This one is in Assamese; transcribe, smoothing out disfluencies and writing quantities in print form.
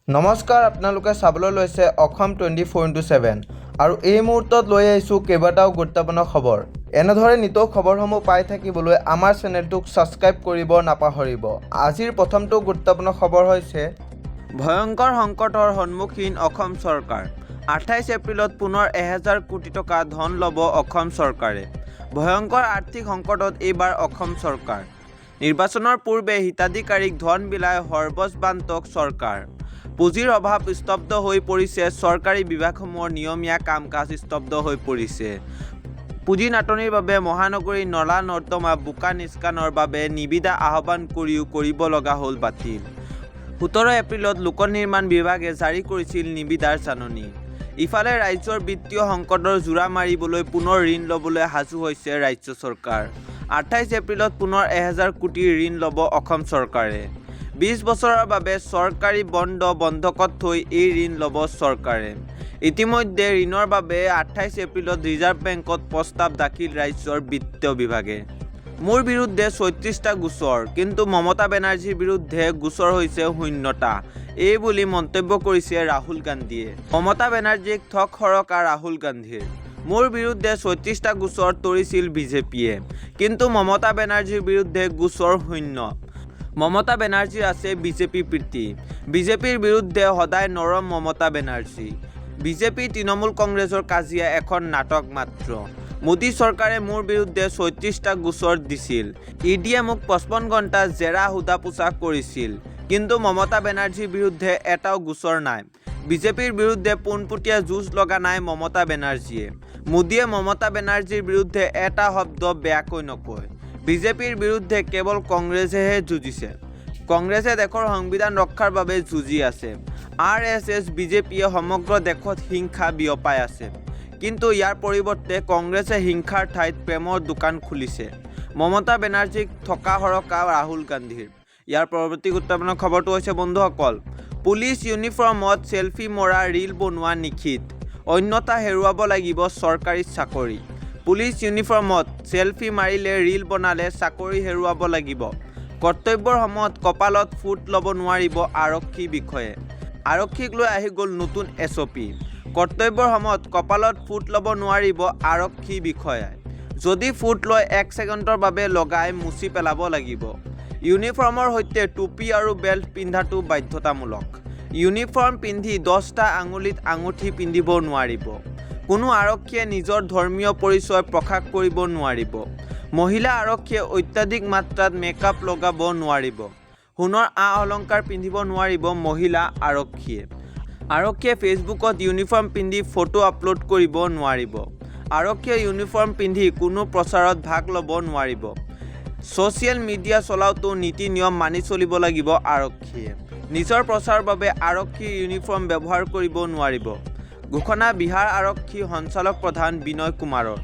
নমস্কাৰ, আপোনালোকে চাবলৈ লৈছে অসম 24x7 আৰু এই মুহূৰ্তত লৈ আহিছোঁ কেইবাটাও গুৰুত্বপূৰ্ণ খবৰ। এনেদৰে নিতৌ খবৰসমূহ পাই থাকিবলৈ আমাৰ চেনেলটোক ছাবস্ক্ৰাইব কৰিব নাপাহৰিব। আজিৰ প্ৰথমটো গুৰুত্বপূৰ্ণ খবৰ হৈছে: ভয়ংকৰ সংকটৰ সন্মুখীন অসম চৰকাৰ। 28 এপ্ৰিলত পুনৰ 1000 কোটি টকা ধন ল'ব অসম চৰকাৰে। ভয়ংকৰ আৰ্থিক সংকটত এইবাৰ অসম চৰকাৰ। নিৰ্বাচনৰ পূৰ্বে হিতাধিকাৰীক ধন বিলাই সৰ্বস্বান্ত চৰকাৰ। পুঁজিৰ অভাৱ স্তব্ধ হৈ পৰিছে। চৰকাৰী বিভাগসমূহৰ নিয়মীয়া কাম-কাজ স্তব্ধ হৈ পৰিছে। পুঁজি নাটনিৰ বাবে মহানগৰীৰ নলা-নৰ্দমা, বোকা নিষ্কাশনৰ বাবে নিবিদা আহ্বান কৰিও কৰিব লগা হ'ল বাতিল। 17 এপ্ৰিলত লোক নিৰ্মাণ বিভাগে জাৰি কৰিছিল নিবিদাৰ জাননী। ইফালে, ৰাজ্যৰ বিত্তীয় সংকটৰ জোৰা মাৰিবলৈ পুনৰ ঋণ ল'বলৈ সাজু হৈছে ৰাজ্য চৰকাৰ। 28 এপ্ৰিলত পুনৰ 1000 কোটি ঋণ ল'ব অসম চৰকাৰে। 20 বছৰৰ বাবে চৰকাৰী বণ্ড বন্ধকত থৈ এই ঋণ ল'ব চৰকাৰে। ইতিমধ্যে ঋণৰ বাবে 28 এপ্ৰিলত ৰিজাৰ্ভ বেংকত প্ৰস্তাৱ দাখিল ৰাজ্যৰ বিত্ত বিভাগে। মোৰ বিৰুদ্ধে 36টা গোচৰ, কিন্তু মমতা বেনাৰ্জীৰ বিৰুদ্ধে গোচৰ হৈছে শূন্যটা, এই বুলি মন্তব্য কৰিছে ৰাহুল গান্ধীয়ে। মমতা বেনাৰ্জীক থকা-সৰকা ৰাহুল গান্ধীৰ। মোৰ বিৰুদ্ধে 36টা গোচৰ তৰিছিল বিজেপিয়ে, কিন্তু মমতা বেনাৰ্জীৰ বিৰুদ্ধে গোচৰ শূন্য। মমতা বেনাৰ্জীৰ আছে বিজেপি প্ৰীতি। বিজেপিৰ বিৰুদ্ধে সদায় নৰম মমতা বেনাৰ্জী। বিজেপি তৃণমূল কংগ্ৰেছৰ কাজিয়া এখন নাটক মাত্ৰ। মোদী চৰকাৰে মোৰ বিৰুদ্ধে 36টা গোচৰ দিছিল। ইডিয়ে মোক 55 ঘণ্টা জেৰা সোধা-পোছা কৰিছিল। কিন্তু মমতা বেনাৰ্জীৰ বিৰুদ্ধে এটাও গোচৰ নাই। বিজেপিৰ বিৰুদ্ধে পোনপটীয়া যুঁজ লগা নাই মমতা বেনাৰ্জীয়ে। মোদীয়ে মমতা বেনাৰ্জীৰ বিৰুদ্ধে এটা শব্দ বেয়াকৈ নকয়। বিজেপিৰ বিৰুদ্ধে কেৱল কংগ্ৰেছেহে যুঁজিছে। কংগ্ৰেছে দেশৰ সংবিধান ৰক্ষাৰ বাবে যুঁজি আছে। আৰ.এছ.এছ., বিজেপিয়ে সমগ্ৰ দেশত হিংসা বিয়পাই আছে। কিন্তু ইয়াৰ পৰিৱৰ্তে কংগ্ৰেছে হিংসাৰ ঠাইত প্ৰেমৰ দোকান খুলিছে। মমতা বেনাৰ্জীক থকা-সৰকা ৰাহুল গান্ধীৰ। ইয়াৰ পৰৱৰ্তী গুৰুত্বপূৰ্ণ খবৰটো হৈছে, বন্ধুসকল, পুলিচ ইউনিফৰ্মত চেলফি মৰা, ৰীল বনোৱা নিষিদ্ধ, অন্যথা হেৰুৱাব লাগিব চৰকাৰী চাকৰি। পুলিচ ইউনিফৰ্মত চেলফি মাৰিলে, ৰীল বনালে চাকৰি হেৰুৱাব লাগিব। কৰ্তব্যৰ সময়ত কপালত ফোঁট ল'ব নোৱাৰিব আৰক্ষী বিষয়াই। আৰক্ষীক লৈ আহি গ'ল নতুন এছঅ'পি। কৰ্তব্যৰ সময়ত কপালত ফোঁট ল'ব নোৱাৰিব আৰক্ষী বিষয়াই। যদি ফোঁট লয়, এক ছেকেণ্ডৰ বাবে লগাই মুচি পেলাব লাগিব। ইউনিফৰ্মৰ সৈতে টুপী আৰু বেল্ট পিন্ধাটো বাধ্যতামূলক। ইউনিফৰ্ম পিন্ধি 10টা আঙুলিত আঙুঠি পিন্ধিব নোৱাৰিব। কোনো আৰক্ষীয়ে নিজৰ ধৰ্মীয় পৰিচয় প্ৰকাশ কৰিব নোৱাৰিব। মহিলা আৰক্ষীয়ে অত্যাধিক মাত্ৰাত মেকআপ লগাব নোৱাৰিব। সোণৰ আ-অলংকাৰ পিন্ধিব নোৱাৰিব মহিলা আৰক্ষীয়ে। আৰক্ষীয়ে ফেচবুকত ইউনিফৰ্ম পিন্ধি ফটো আপলোড কৰিব নোৱাৰিব। আৰক্ষীয়ে ইউনিফৰ্ম পিন্ধি কোনো প্ৰচাৰত ভাগ ল'ব নোৱাৰিব। ছ'চিয়েল মিডিয়া চলাওঁতেও নীতি-নিয়ম মানি চলিব লাগিব আৰক্ষীয়ে। নিজৰ প্ৰচাৰৰ বাবে আৰক্ষীৰ ইউনিফৰ্ম ব্যৱহাৰ কৰিব নোৱাৰিব। ঘোষণা বিহাৰ আৰক্ষী সঞ্চালক প্ৰধান বিনয় কুমাৰৰ।